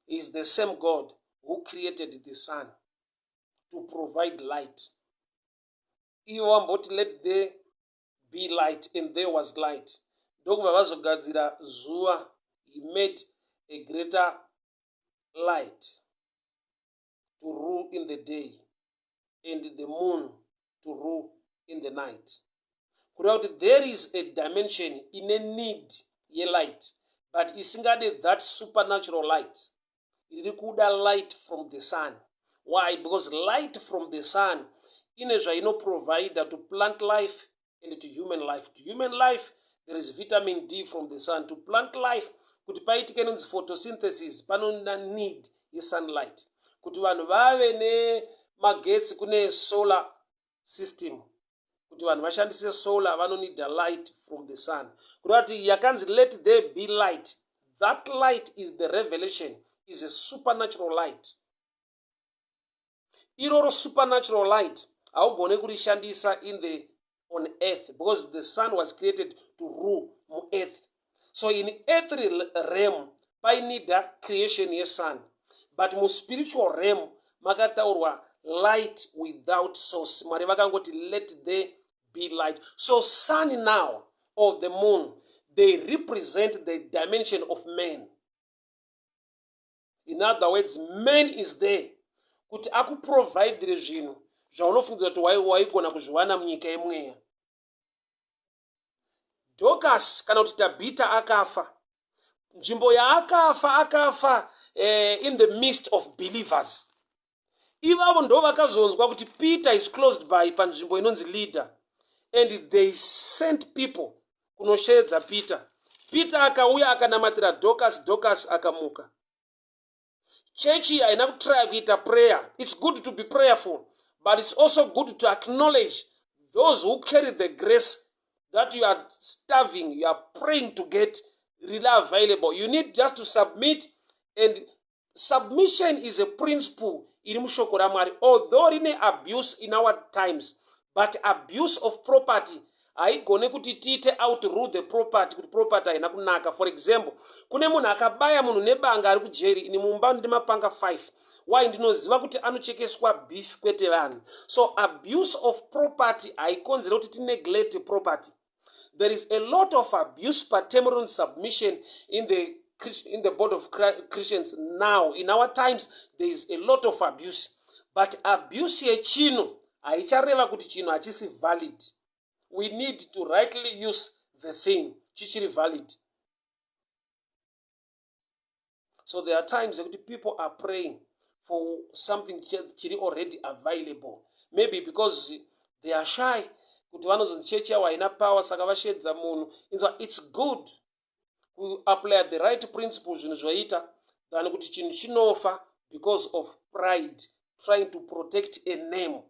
is the same God who created the sun to provide light. Ivo vamboti let there be light and there was light, ndokubva vazogadzira zuva. He made a greater light to rule in the day and the moon to rule in the night. Kureva kuti there is a dimension ine need yelight, but isingade that supernatural light. Iri kuda light from the sun. Why? Because light from the sun ine zvainoprovida to plant life and to human life. To human life there is vitamin D from the sun. To plant life, kuti paitike inonzi photosynthesis, panoda need yesunlight. Kuti vanhu vave nemagetsi, kune solar system. Kuti vanhu vashandise solar, vanonida light from the sun. Kureva kuti yakanzi let there be light, that light is the revelation, is a supernatural light. Iroro supernatural light haugone kurishandisa in the on earth, because the sun was created to rule muearth. So in earthly realm painida creation yesun, but muspiritual realm makataurwa light without source. Mwari vakangoti let there be light. So sun now or the moon, they represent the dimension of man. In other words, man is there kuti akuprovidire zvinhu zvaunofungidzira kuti waigona kuzviwana munyika yemweya. Dorcas kana kuti Tabita akafa. Nzvimbo yaakafa, akafa in the midst of believers. Ivavo ndo vakazonzwa kuti Peter is closed by panzvimbo inonzi Lydda, and they sent people kunosheedza Peter. Peter akauya, akanamatira Dorcas. Dorcas akamuka. Chechi haina kutrya kuita prayer. It's good to be prayerful, but it's also good to acknowledge those who carry the grace that you are starving, you are praying to get really available. You need just to submit, and submission is a principle iri mushoko raMwari, although rine abuse in our times. But abuse of property Haigone kuti tiite outrule the property kuti property haina kunaka. For example, kune munhu akabaya munhu nebanga ari kujeri, ini mumba ndine mapanga 5. Why? Ndinoziva kuti anochekeswa beef kwete vanhu. So abuse of property haikonzere kuti tineglect property. There is a lot of abuse patemeron submission in the board of Christians now. In our times there is a lot of abuse, but abuse yechinhu haichareva kuti chinhu hachisi valid. We need to rightly use the thing, chichiri valid. So there are times yekuti people are praying for something chiri already available, maybe because they are shy kuti vanozonzi chechi yavo haina power, saka vashedza munhu. Inzwa, it's good kuapply the right principle zvinhu zvaita than kuti chinhu chinofa because of pride, trying to protect a name,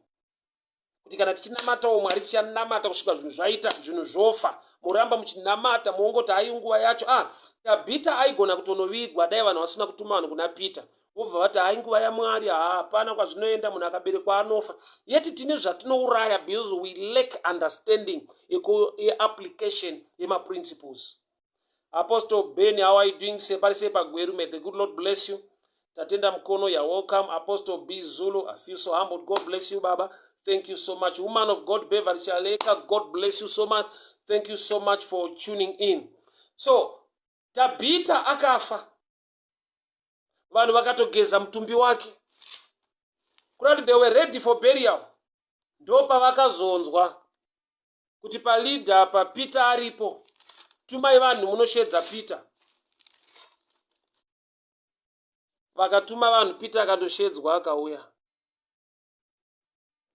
kuti kana tichinamatawo Mwari tichanamata kusvika zvinhu zvaita, zvinhu zvofa, moramba muchinamata, moongoti hai, nguva yacho. Ah, Tabhita aigona kutonovigwa dai vanhu vasina kutuma vanhu kuna Peter, vobva vati hai, nguva yaMwari, hapana kwazvinoenda, munhu akaberekwa anofa. Yeti tine zvatinouraya because we lack understanding yeapplication yemaprinciples. Apostle Ben, how are you doing? Separi sepaGweru, may the good Lord bless you. Tatenda mukono, you're welcome. Apostle B Zulu, I feel so humbled. God bless you, baba. Thank you so much. Woman of God Beverly Chaleka, God bless you so much. Thank you so much for tuning in. So Tabhita akafa, vanhu vakatogeza mutumbi wake kurati they were ready for burial. Ndo pavakazonzwa kuti paLidha paPeter aripo, tumai vanhu munoshedza Peter. Vakatuma vanhu, Peter akandoshedzwa, akauya.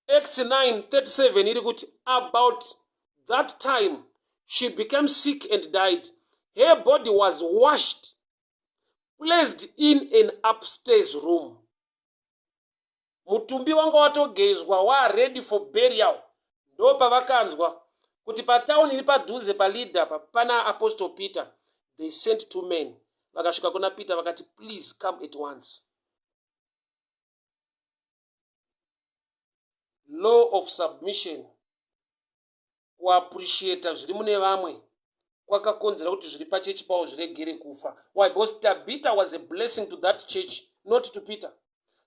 Acts 9:37 iri kuti, "About that time she became sick and died. Her body was washed, placed in an upstairs room." Mutumbi wanga watogezwa, waready for burial. Ndo pavakanzwa kuti patauni iri padhuze paLidha pana Apostle Peter. They sent two men, vakasvika kuna Peter vakati, "Please come at once." Law of submission, kuappreciata zviri mune vamwe kwakakonzera kuti zviri pachechi pavo zviregere kufa. Why? Because Tabita was a blessing to that church, not to Peter.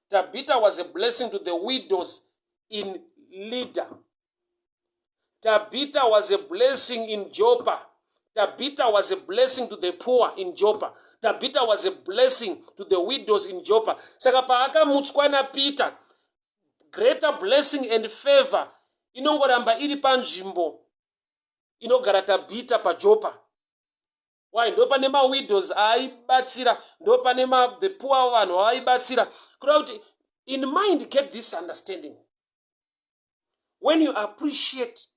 Tabita was a blessing to the widows in Lydda. Tabita was a blessing in Joppa. Tabita was a blessing to the poor in Joppa. Tabita was a blessing to the widows in Joppa. Saka paakamutswa naPeter, greater blessing and favor inongoramba iri panzvimbo inogara Tabita paJopa. Why? Ndo pane mawidows aaibatsira, ndo pane the poor vanhu vaaibatsira. Kureva kuti in mind, get this understanding: when you appreciate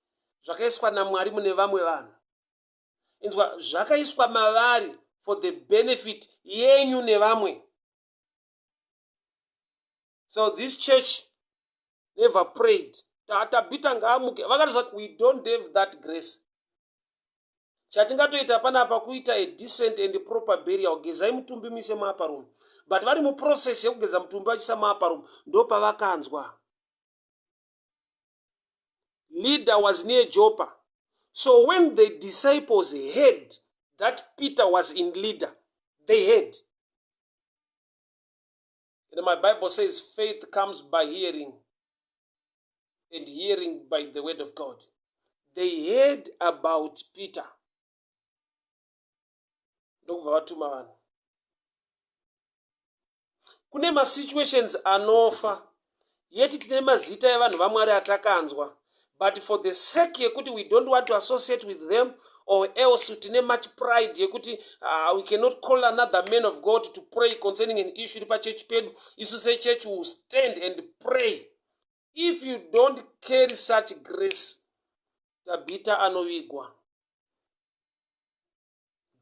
zvakaiswa naMwari mune vamwe vanhu, inzwa, zvakaiswa mavari for the benefit yenyu nevamwe. So this church never prayed, "Tabita ngaamuke." Vakati, "We don't have that grace. Chatingatoita panapa kuita a decent and proper burial. Gezai mutumbi, muise muupper room." But vari muprocess yekugeza mutumbi vachiisa muupper room, ndo pavakanzwa. Lydda was near Joppa. So when the disciples heard that Peter was in Lydda, they heard. And my Bible says faith comes by hearing, and hearing by the word of God. They heard about Peter, ndokubva vatuma vanhu. Kune masituations anofa, yeti tine mazita evanhu vaMwari atakanzwa, but for the sake yekuti we don't want to associate with them, or else tine much pride yekuti we cannot call another man of God to pray concerning an issue iri pachechi pedu, isu sechurch will stand and pray. If you don't carry such grace, Tabita anovigwa,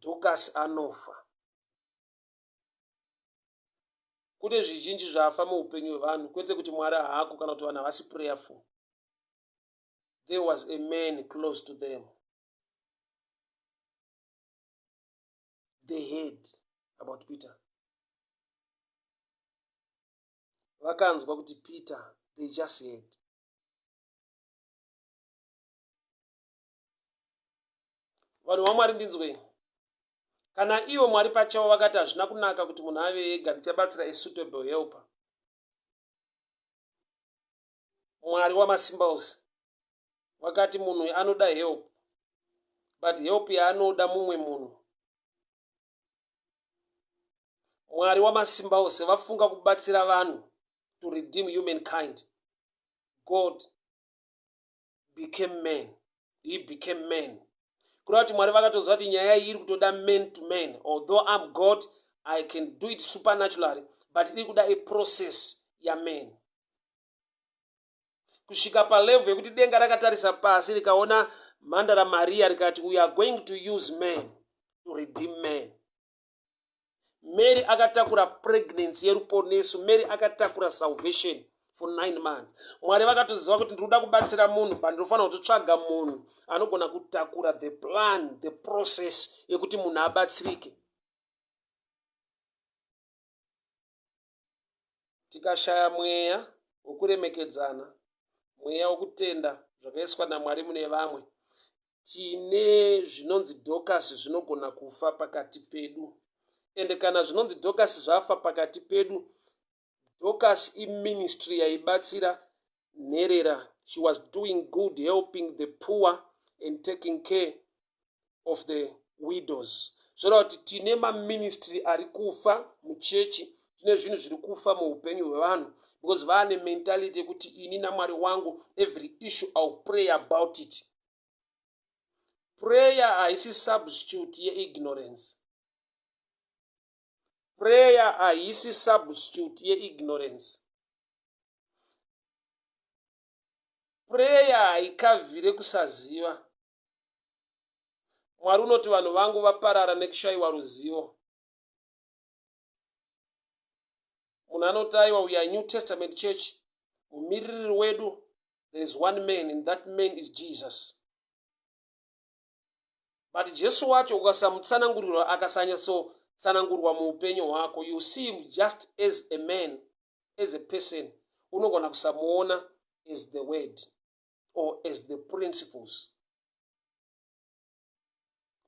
Dorcas anofa. Kune zvizhinji zvafa muupenyu hwevanhu, kwete kuti Mwari haako kana kuti vanhu havasi prayerful. There was a man close to them. They heard about Peter. Vakanzwa kuti Peter, they just heard. Vanhu vaMwari ndinzwei. Kana ivo Mwari pachavo vakati hazvina kunaka kuti munhu ave ega, ndichabatsira a suitable helper. Mwari wamasimba ose vakati munhu anoda help, but help yaanoda mumwe munhu. Mwari wamasimba ose vafunga kubatsira vanhu to redeem humankind. God became man. He became man. Kureva kuti Mwari vakatoziva kuti nyaya iyi iri kutoda man to man. Although I'm God, I can do it supernaturally, but iri kuda a process yaman. Kusvika palevel yekuti denga rakatarisa pasi rikaona mhandara Maria rikati we are going to use man to redeem man. Mary akatakura pregnancy yeruponeso. Mary akatakura salvation for nine months. Mwari vakatoziva kuti ndinoda kubatsira munhu but ndinofanira kutotsvaga munhu anogona kutakura the plan, the process yekuti munhu abatsirike. Tikashaya mweya wokuremekedzana, mweya wokutenda zvakaiswa naMwari mune vamwe, tine zvinonzi Dorcas zvinogona kufa pakati pedu. Ende kana zvinonzi Dorcas zvafa pakati pedu, Dorcas iministry yaibatsira nherera. She was doing good, helping the poor and taking care of the widows. Zvoreva kuti tine maministry ari kufa muchechi, tine zvinhu zviri kufa muupenyu hwevanhu because vaane mentality yekuti ini naMwari wangu every issue I'll pray about it. Prayer haisi substitute yeignorance. Prayer haisi substitute yeignorance. Prayer haikavhire kusaziva. Mwari unoti vanhu vangu vaparara nekushayiwa ruzivo. Munhu anoti aiwa we are New Testament church. Mumiririri wedu there is one man and that man is Jesus. But Jesu wacho ukasamutsanangurirwa akasanyatsotsanangurwa muupenyu hwako you see him just as a man, as a person. Unogona kusamuona as the word or as the principles.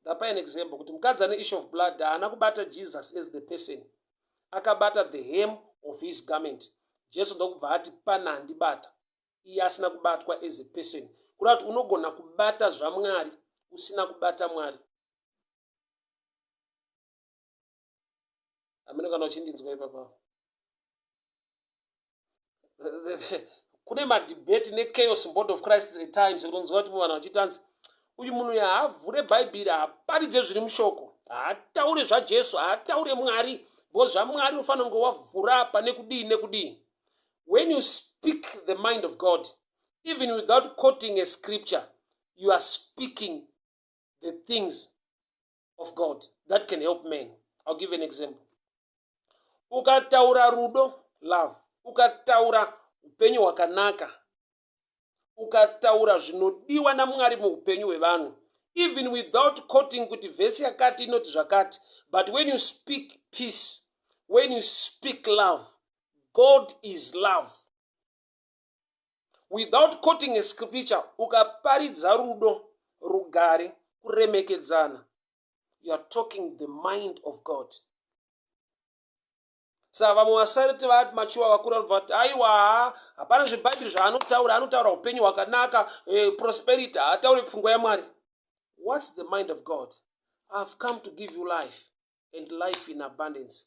Ndapa an example kuti mukadzi ane issue of blood haana kubata Jesus as the person, akabata the hem of his garment. Jesu ndokubva ati pana andibata, iye asina kubatwa as a person. Kureva kuti unogona kubata zvaMwari usina kubata Mwari. Hameno kana uchindinzwa ipapa. Kune madebate nechaos board of Christ at times unonzwa kuti vanhu vachiti anzi uyu munhu uyu haavhure bhaibheri, haaparidze zviri mushoko, haataure zvaJesu, haataure Mwari, because zvaMwari unofanira kunge wavhura apa nekudii nekudii. When you speak the mind of God, even without quoting a scripture, you are speaking the things of God that can help men. I'll give an example. Ukataura rudo, love, ukataura upenyu hwakanaka, ukataura zvinodiwa naMwari muupenyu hwevanhu, even without quoting kuti vhesi yakati inoti zvakati, but when you speak peace, when you speak love, God is love. Without quoting a scripture, ukaparidza rudo, rugare, kuremekedzana, you are talking the mind of God. Saka vamwe vasariti vati machuwa vakura vanobva vati aiwa, hapana zvebhaibheri zvaanotaura, anotaura upenyu hwakanaka, prosperity, haatauri pfungwa yaMwari. What's the mind of God? I've come to give you life and life in abundance.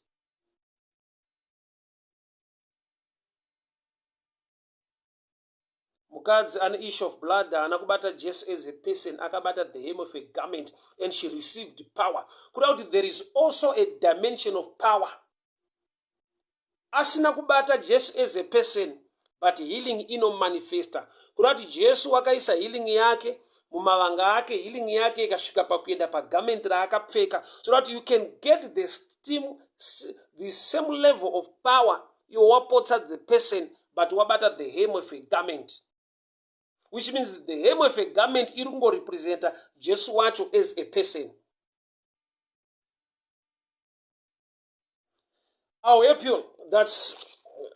Mukadzi ane issue of blood haana kubata Jesu as a person, akabata the hem of a garment and she received power. Kuda kuti there is also a dimension of power. Asina kubata Jesu as a person, but healing inomanifesta. Kuda kuti Jesu wakaisa healing yake mumavanga ake, healing yake ikasvika pakuenda pagarment raakapfeka. So that you can get the steam, the same level of power iwe wapotsa the person but wabata the hem of a garment, which means the hem of a garment iri kungorepresenta Jesu wacho as a person. I'll help you.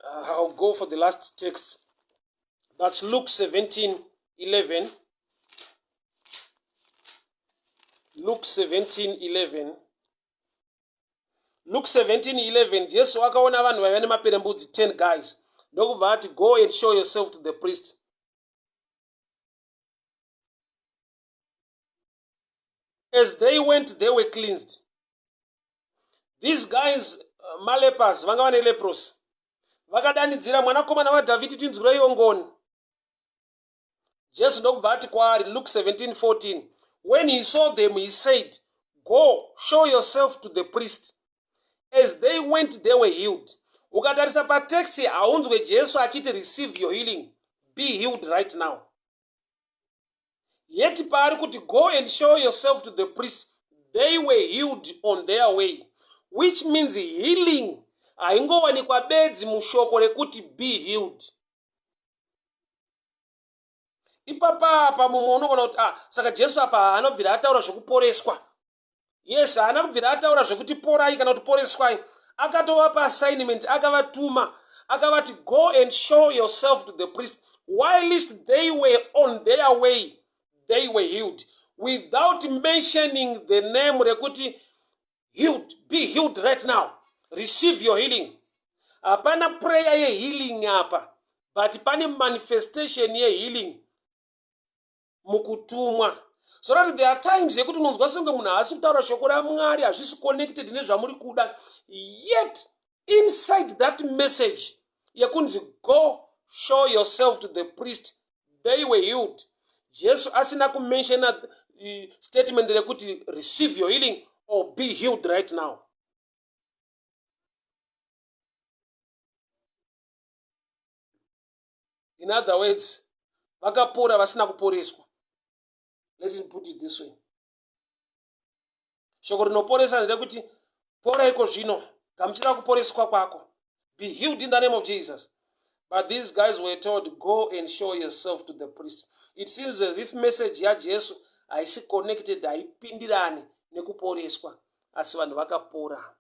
I'll go for the last text. That's Luke 17:11. Luke 17:11. Luke 17:11 Jesu akaona vanhu vaiva nemaperembudzi 10 guys ndokubva ati go and show yourself to the priest. As they went they were cleansed. These guys malepers vanga vane leprosy vakadanidzira mwanakomana waDhavhidhi tinzwireiwo ngoni. Jesu ndokubva ati kwaari, Luke 17:14, When he saw them, he said, Go, show yourself to the priest. As they went, they were healed. Ukatarisa patext haunzwe Jesu achiti receive your healing, be healed right now. Yet paari kuti go and show yourself to the priest, they were healed on their way, which means healing haingowanikwa bedzi mushoko rekuti be healed. Ipapa apa mumwe unogona kuti ah, saka Jesu apa haana kubvira ataura zvekuporeswa. Yes, haana kubvira ataura zvekuti porai kana kuti poreswai. Akatovapa assignment, akavatuma, akavati go and show yourself to the priest. Whilst they were on their way, they were healed. Without mentioning the name rekuti healed, be healed right now, receive your healing. Hapana prayer yehealing apa, but pane manifestation yehealing mukutumwa. So that there are times yekuti unonzwa senge munhu haasi kutaura shoko raMwari, hazvisi connected nezvamuri kuda, yet inside that message yekunzi go show yourself to the priest, they were healed. Jesu asina kumentiona statement rekuti receive your healing or be healed right now. In other words, vakapora vasina kuporeswa. Let me put it this way. Shoko rinoporesa nderekuti pora iko zvino, gamuchira kuporeswa kwako. Be healed in the name of Jesus. But these guys were told, go and show yourself to the priest. It seems as if message yaJesu haisi connected, haipindirani nekuporeswa, asi vanhu vakapora.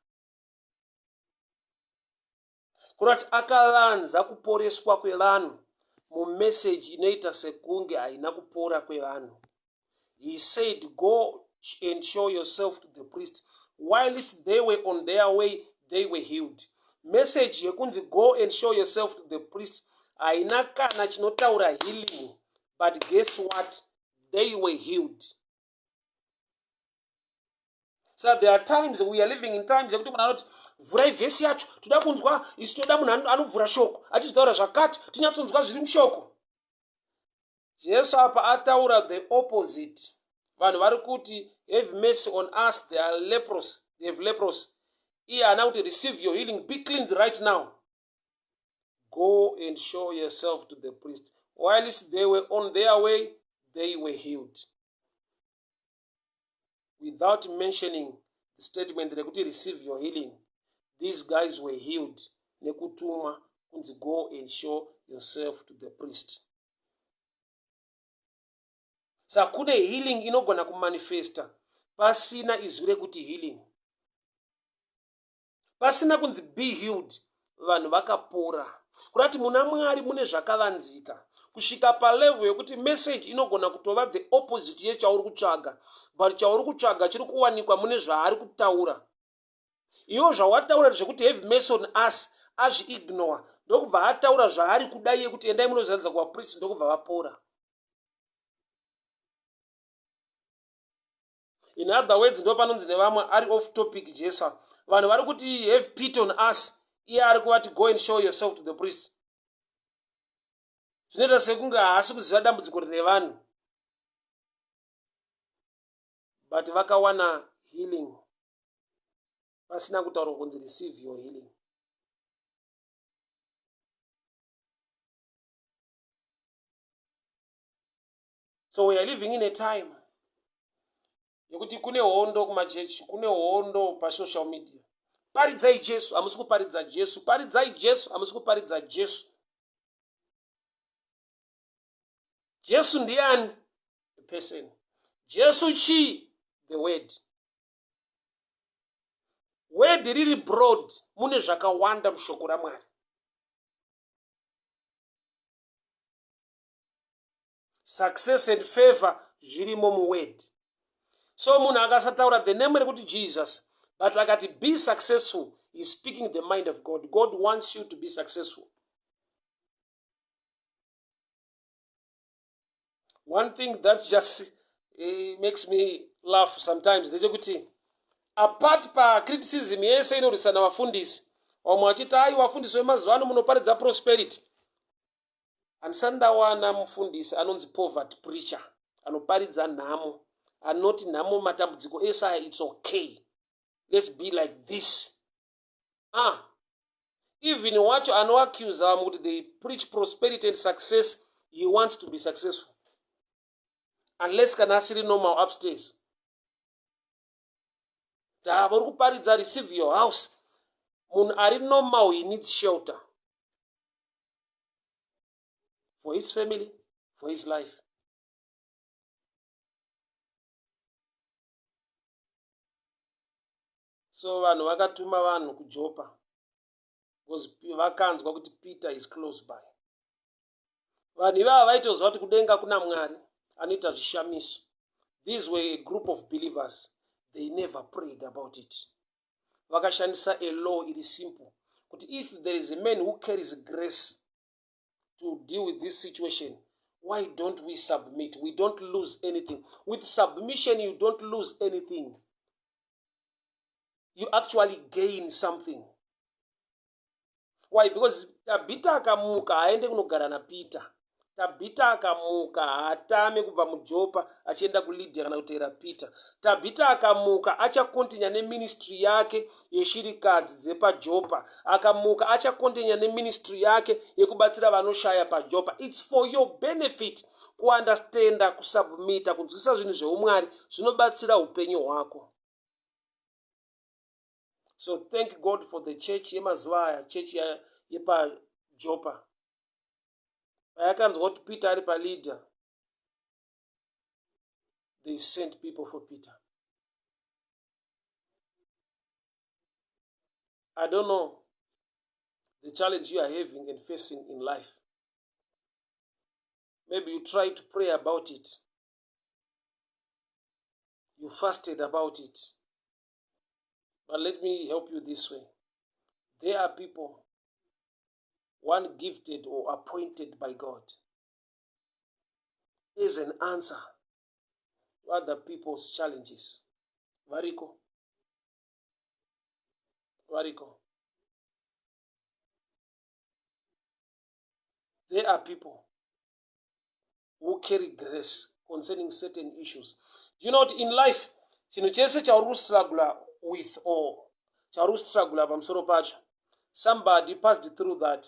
Kurati akavanza kuporeswa kwevanhu mumeseji inoita sekunge haina kupora kwevanhu. He said, go and show yourself to the priest. Whilst they were on their way, they were healed. Message yekunzi go and show yourself to the priest haina kana chinotaura healing, but guess what? They were healed. So there are times we are living in times yekuti munhu anoti vhurai vhesi yacho, toda kunzwa isu, toda munhu anovhura shoko achizotaura zvakati, tinyatsonzwa zviri mushoko. Jesu apa ataura the opposite. Vanhu vari kuti have mercy on us, they are leprosy, they have leprosy. Iye haana kuti receive your healing, be cleansed right now. Go and show yourself to the priest. Whilst they were on their way, they were healed. Without mentioning the statement rekuti receive your healing, these guys were healed nekutumwa kunzi go and show yourself to the priest. Saka kune healing inogona kumanifesta pasina izwi rekuti healing, pasina kunzi be healed, vanhu vakapora. Kurati muna Mwari mune zvakavanzika kusvika palevel yekuti message inogona kutova the opposite yechauri kutsvaga, but chauri kutsvaga chiri kuwanikwa mune zvaari kutaura. Iwo zvawataura zvekuti have mercy on us azviignore, ndokubva ataura zvaari kuda iye kuti endai munozviratidza kuvapristi, ndokubva vapora. In other words, ndo panonzi nevamwe ari off topic Jesu. Vanhu vari kuti have pity on us, iye ari kuvati go and show yourself to the priest. Zvinoita sekunge haasi kuziva dambudziko rine vanhu, but vakawana healing pasina kutaurwa kunzi receive your healing. So we are living in a time yekuti kune hondo kumachechi, kune hondo pasocial media. Paridzai Jesu, hamusi kuparidza Jesu. Paridzai Jesu, hamusi kuparidza Jesu. Jesu ndiani? The person. Jesu chii? The word. Word riri broad, mune zvakawanda mushoko raMwari. Success and favor zvirimo muword. So munhu akasataura the name rekuti Jesus, but akati be successful, he is speaking the mind of God. God wants you to be successful. One thing that just makes me laugh sometimes ndechekuti apart pacriticism yese inorwisana vafundisi, vamwe vachiti ai vafundisi vemazuva ano munoparidza prosperity. Handisati ndawana mufundisi anonzi poverty preacher, anoparidza nhamo, anoti nhamo, matambudziko ese aya, it's okay, let's be like this. Ah, even wacho anoaccusa vamwe kuti they preach prosperity and success, he wants to be successful, unless kana asiri normal upstairs. Tava uri kuparidza receive your house. Munhu ari normal, he needs shelter for his family, for his life. So vanhu vakatuma vanhu kuJopa because vakanzwa kuti Peter is close by. Vanhu ivava vaitoziva kuti kudenga kuna Mwari anoita zvishamiso. These were a group of believers. They never prayed about it. Vakashandisa a law iri simple kuti if there is a man who carries grace to deal with this situation, why don't we submit? We don't lose anything. With submission you don't lose anything, you actually gain something. Why? Because Tabhita akamuka haaende kunogara naPeter. Tabhita akamuka haatame kubva muJopa achienda kuLydia kana kuteera Peter. Tabhita akamuka achakontinya neministry yake yeshirikadzi dzepaJopa. Akamuka achakontinya neministry yake yekubatsira vanoshaya paJopa. It's for your benefit kuunderstanda, kusubmita, kunzwisisa zvinhu zveumwari zvinobatsira upenyu hwako. So thank God for the church yemazuva aya, church yepaJopa. Payakanzwa kuti Peter ari paLydia, they sent people for Peter. I don't know the challenge you are having and facing in life. Maybe you try to pray about it, you fasted about it, but let me help you this way. There are people, one gifted or appointed by God is an answer to other people's challenges. Variko, variko. There are people who carry grace concerning certain issues. Do you know what? In life, chinhu chese chauri kustruggle with or chauri kustruggle pamusoro pacho, somebody passed through that,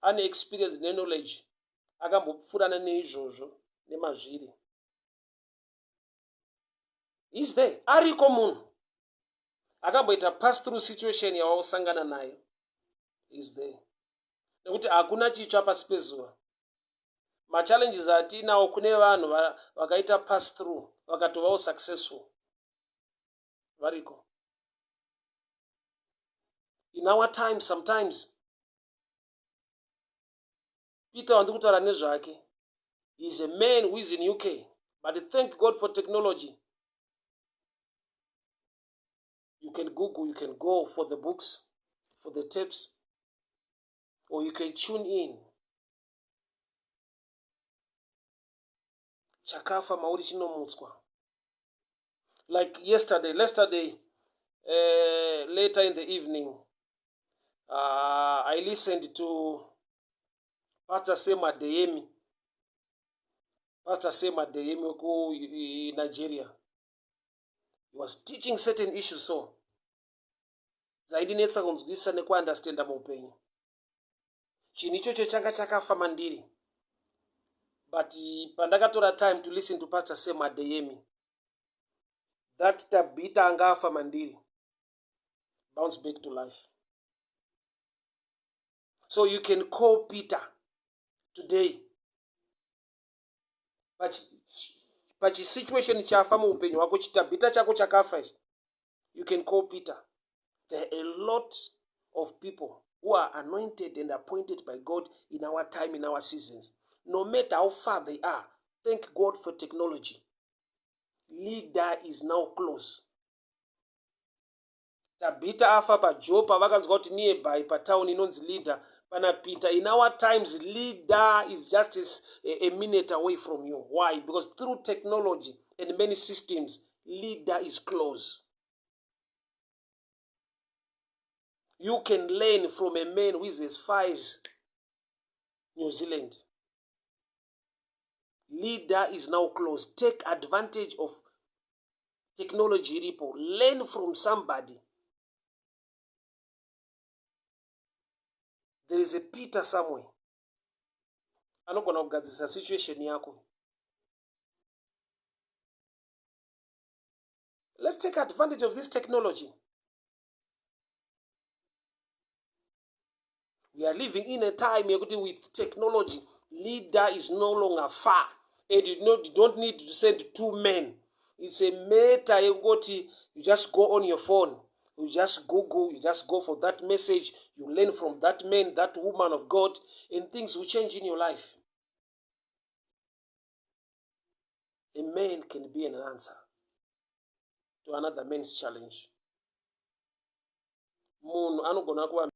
ane experience neknowledge, akambopfurana neizvozvo nemazviri. Is there, ariko munhu akamboita pass through situation yawausangana nayo. Is there, nekuti hakuna chitsva pasi pezuva. Machallenges atiinawo, kune vanhu vakaita pass through vakatovawo successful, variko. In our time sometimes, Peter wandiri kutaura nezvake is a man who is in UK, but thank God for technology. You can Google, you can go for the books, for the tapes, or you can tune in. Chakafa mauri chinomutswa. Like yesterday, later in the evening, I listened to Pastor Sam Adeyemi, Pastor Sam Adeyemi wekuNigeria. He was teaching certain issues so dzaindinetsa kunzwisisa nekuunderstanda muupenyu. Chinhu ichocho changa chakafa mandiri, but pandakatora time to listen to Pastor Sam Adeyemi, that Tabita anga afa mandiri bounce back to life. So you can call Peter today pachisituation chafa muupenyu hwako, chiTabhita chako chakafa ichi. You can call Peter. There are a lot of people who are anointed and appointed by God in our time, in our seasons. No matter how far they are, thank God for technology. Leader is now close. Tabita afa paJopa vakanzwa kuti nearby patown inonzi Leader pana Peter. In our times leader is just a minute away from you. Why? Because through technology and many systems, leader is close. You can learn from a man who is as far as New Zealand. Leader is now close. Take advantage of technology iripo. Learn from somebody. There is a Peter somewhere anogona kugadzirisa situation yako. Let's take advantage of this technology. We are living in a time yekuti with technology leader is no longer far and you, know, you don't need to send two men. It's a matter yekungoti you just go on your phone, you just Google, you just go for that message, you learn from that man, that woman of God, and things will change in your life. A man can be an answer to another man's challenge. Munhu anogona kuva